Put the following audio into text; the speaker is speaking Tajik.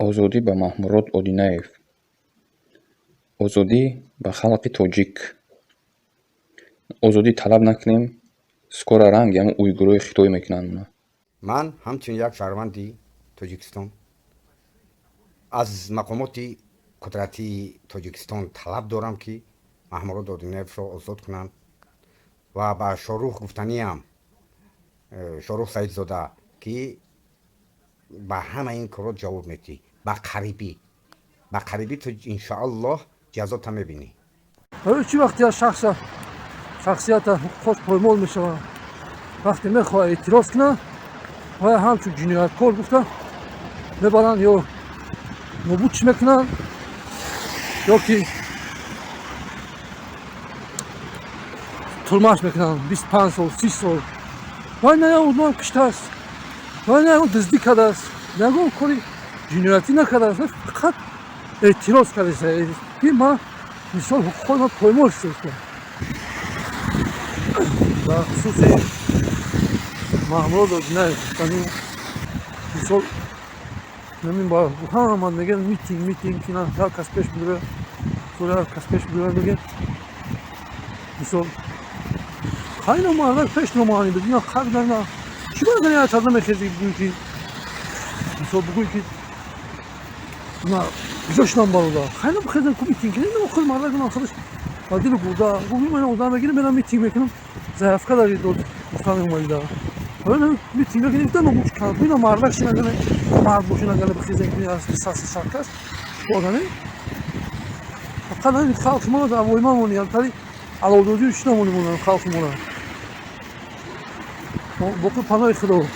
Озодӣ ба Маҳмурод Одинаев. Озодӣ ба халқи тоҷик. Озодӣ талаб накунем, скоро ранги ҳамун уйгурҳои Хитой мекунанд мона. Ман ҳамчун як шаҳрванди Тоҷикистон аз мақомоти қудратии Тоҷикистон талаб дорам, ки Маҳмурод Одинаевро озод кунанд ва ба Шорух гуфтаниам, Шорух Саидзода, ки ба ҳама ин корро ҷавоб медиҳӣ. Ба қарибӣ ту, иншоаллоҳ, ҷазота мебинӣ. Барои чӣ вақте аз шахса шахсията ҳуқуқош поймол мешавад, вақте мехоҳад эътироз кунад, вая ҳамчун ҷинояткор гуфта мебаранд ё нобудш мекунанд, ё ки тюрьма ш мекунанд 25 сол, 30 сол? Вай на як одам киштааст, вай на ягон дуздӣ кардааст, ягон кори ҷиноятӣ накардааст, фақат эътироз кардааст, ки ман, мисол, ҳуқуқҳои ман поймол шудааст. Дар хусуси Маҳмурод Одинаев гуфтани, мисол, намин ба ҳама мегӯянд митинг, митинг кина, як кас пеш бирояд, як кас пеш бирояд, мегӯянд, мисол, хайно мардак пеш номаани бидина қабдана чӣ бояд як тарда мехези, бигӯӣ ки, мисол, бигӯӣ ки на куҷо шудам, бародар, хайно бихезем ку митинг кунем. Худ мардак ман худаш ба дилу гурда гуфт: ман одам мегирам, мерам, митинг мекунам. Заявка дари дод, гуфтан омадида митинг мекунем, гуфта нобуд кан ина мардак шинагане, мард бошинагане, бихезем кунем аз 200 кас одаме. Фақат ҳамин халқи мо дар войма монем, тари аловдодию чӣ намонем, халқи мона боқи паноҳи Худо.